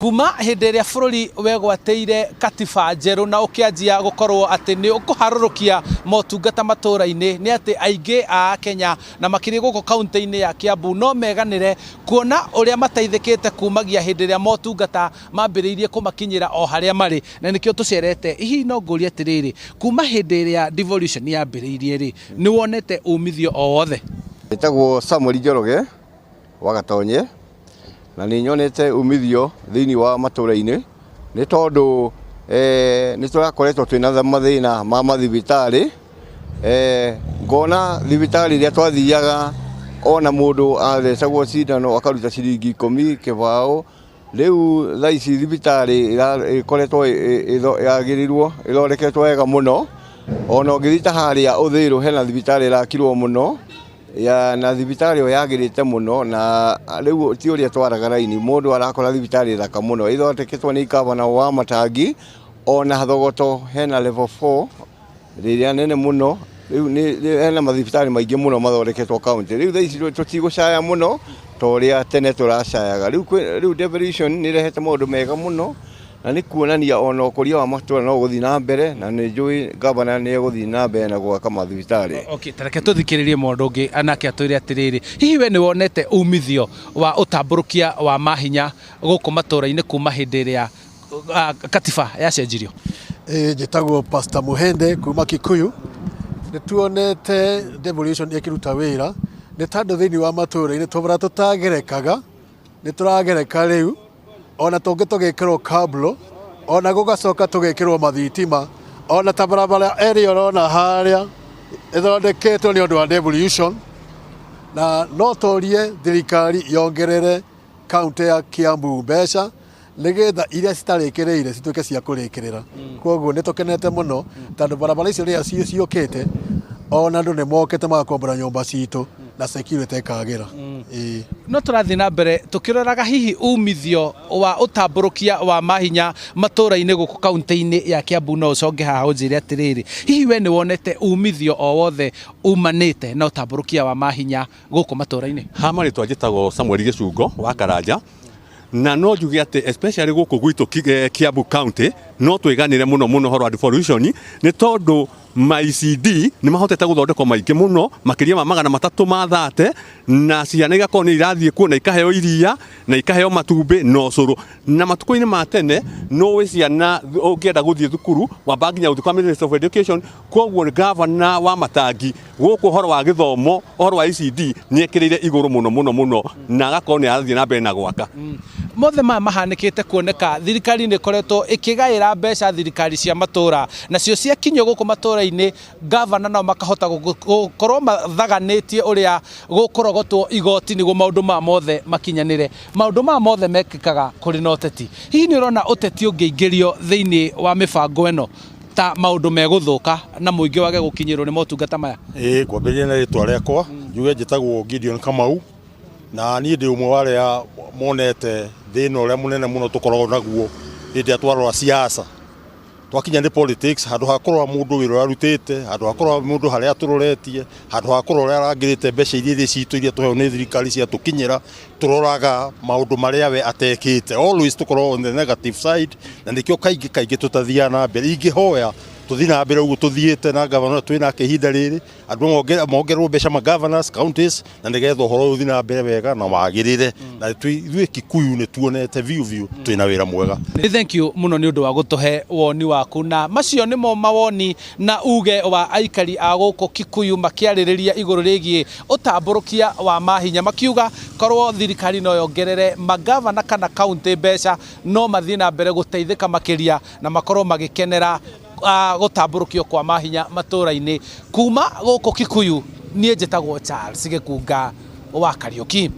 Kuma hĩndĩ ĩrĩa bũrũri wegwatĩire katiba njerũ na ũkĩanjia gũkorwo atĩ nĩ ũkũharũrũkia motungata matũra-inĩ, nĩ atĩ aingĩ a Akenya na makĩria gũkũ kaũntĩ-inĩ ya Kiambu no meganĩre kuona ũrĩa mateithĩkĩte kumagia hĩndĩ ĩrĩa motungata mambĩrĩirie kũmakinyĩra o harĩa marĩ, na nĩkĩo tũcerete. Hihi no ngũrie atĩrĩrĩ, kuma hĩndĩ ĩrĩa devolution yambĩrĩirie rĩ, nĩ wonete umithio o wothe? Njĩtagwo Samuel Njoroge wa Gatonye, na nĩ nyonete umithio thĩinĩ wa matũra-inĩ nĩ tondũ nĩ tũrakoretwo twĩna mathĩna ma mathibitarĩ, ngona thibitarĩ ĩrĩa twathiaga ona mũndũ athecagwo cindano akaruta ciringi ikũmi, kĩbaũ, rĩu thaa ici thibitarĩ ĩkoretwo yagĩrĩirwo ĩthondeketwo wega mũno, ona ũngĩthiĩ ta harĩa Ũthĩrũ hena thibitarĩ ĩrakirwo mũno, ya na thibitarĩ ĩyo yagĩrĩte mũno na rĩu ti ũrĩa twaraga raini, mũndũ arakora thibitarĩ thaka mũno ĩthondeketwo nĩ gavana wa Matangi, ona Thogoto hena level 4 rĩrĩa nene mũno, rĩu hena mathibitarĩ maingĩ mũno mathondeketwo kaũntĩ, rĩu thaa ici tũtigũcaya mũno ta ũrĩa tene tũracayaga, rĩu devolution nĩ ĩrehete maũndũ mega mũno na nĩ kuonania ona ũkũria wa matũra no ũgũthiĩ na mbere na nĩ njũĩ gavana nĩ egũthiĩ na mbere na gwaka mathibitarĩ. Okay, ta reke tũthikĩrĩrie mũndũ ũngĩ nake atwĩre atĩrĩrĩ, hihi we nĩ wonete umithio wa ũtambũrũkia wa mahinya gũkũ matũra-inĩ kuma hĩndĩ ĩrĩa katiba yacenjirio? Ĩĩ njĩtagwo Pastor Mũhende kuma Kikuyu. Nĩ tuonete devolution ĩkĩruta wĩra nĩ tondũ thĩinĩ wa matũra-inĩ tũbara tũtagerekaga nĩ tũragereka rĩu, ona tũngĩ tũgekĩrwo kablo, ona gũgacoka tũgekĩrwo mathitima, ona ta barabara ĩrĩa ũrona harĩa ĩthondeketwo nĩ ũndũ wa devolution, na no tũrie thirikari yongerere kaũntĩ ya Kiambu mbeca nĩgetha iria citarĩkĩrĩire cituĩke cia kũrĩkĩrĩra. Koguo nĩ tũkenete mũno tondũ barabara icio rĩrĩa ciũkĩte ona andũ nĩ mokĩte magakombora nyũmba citũ na security ĩkagĩra. Ĩĩ. No tũrathiĩ na mbere tũkĩroraga hihi umithio wa ũtambũrũkia wa mahinya matũra-inĩ gũkũ kaũntĩ-inĩ ya Kiambu. No ũconge haha ũnjĩre atĩrĩrĩ, hihi we nĩ wonete umithio o wothe umanĩte na ũtambũrũkia wa mahinya gũkũ matũra-inĩ? Ha marĩtwa njĩtagwo Samuel Gĩcungo wa Karanja, na no njuge atĩ especially gũkũ gwitũ Kiambu County no twĩganĩre mũno mũno ũhoro wa devolution, nĩ tondũ ma ECD nĩ mahotete gũthondekwo maingĩ mũno makĩria ma 330, na ciana igakorwo nĩ irathiĩ kuo na ikaheo iria na ikaheo matumbĩ na ũcũrũ. Na matukũ-inĩ ma tene nũĩ ciana ũngĩenda gũthiĩ thukuru wamba nginya gũthiĩ kwa Ministry of Education. Koguo gavana wa Matangi gũkũ ũhoro wa gĩthomo, ũhoro wa ECD nĩ ekĩrĩire igũrũ mũno mũno mũno, na agakorwo nĩ arathiĩ na mbere na gwaka. Mothe maya mahanĩkĩte kuoneka thirikari nĩ ĩkoretwo ĩkĩgaĩra mbeca thirikari cia matũra, nacio ciakinyio gũkũ matũra-inĩ gavana nao makahota gũkorwo mathaganĩtie ũrĩa gũkũrogotwo igoti nĩguo maũndũ maya mothe makinyanĩre. Maũndũ maya mothe mekĩkaga kũrĩ na ũteti. Hihi nĩ ũrona ũteti ũngĩingĩrio thĩinĩ wa mĩbango ĩno ta maũndũ megũthũka na mũingĩ wage gũkinyĩrwo nĩ motungata maya? Ĩĩ, ngwambĩrĩria na rĩtwa rĩakwa njuge njĩtagwo Gideon Kamau, na niĩ ndĩ ũmwe wa arĩa monete thĩna ũrĩa mũnene mũno tũkoragwo naguo hĩndĩ ĩrĩa twarora siasa. Twakinya nĩ politics, handũ ha kũrora mũndũ wĩra ũrĩa arutĩte, handũ ha kũrora mũndũ harĩa atũroretie, handũ ha kũrora ũrĩa arangĩrĩte mbeca iria irĩ citũ iria tũheo nĩ thirikari ciatũkinyĩra, tũroraga maũndũ marĩa we atekĩte. Always tũkoragwo on the negative side, na nĩkĩo kaingĩ kaingĩ tũtathiaga na mbere. Ingĩhoya tũthiĩ na mbere ũguo tũthiĩte na gavana ũrĩa twĩ nake ihinda rĩrĩ, andũ mongererwo mbeca ma governors counties, na nĩgetha ũhoro ũyũ ũthiĩ na mbere wega na wagĩrĩre. Na ithuĩ Kikuyu nĩ tuonete biũ biũ twĩna wĩra mwega. Nĩ thank you mũno nĩ ũndũ wa gũtũhe woni waku, na macio nĩmo mawoni na uge wa aikari a gũkũ Kikuyu makĩarĩrĩria igũrũ rĩgiĩ ũtambũrũkia wa mahinya, makiuga korwo thirikari no yongerere magavana kana kaunti mbeca no mathiĩ na mbere gũteithĩka makĩria na makorwo magĩkenera gũtambũrũkio kwa mahinya matũra-inĩ. Kuma gũkũ Kikuyu niĩ njĩtagwo Charles Gĩkunga wa Kariũki.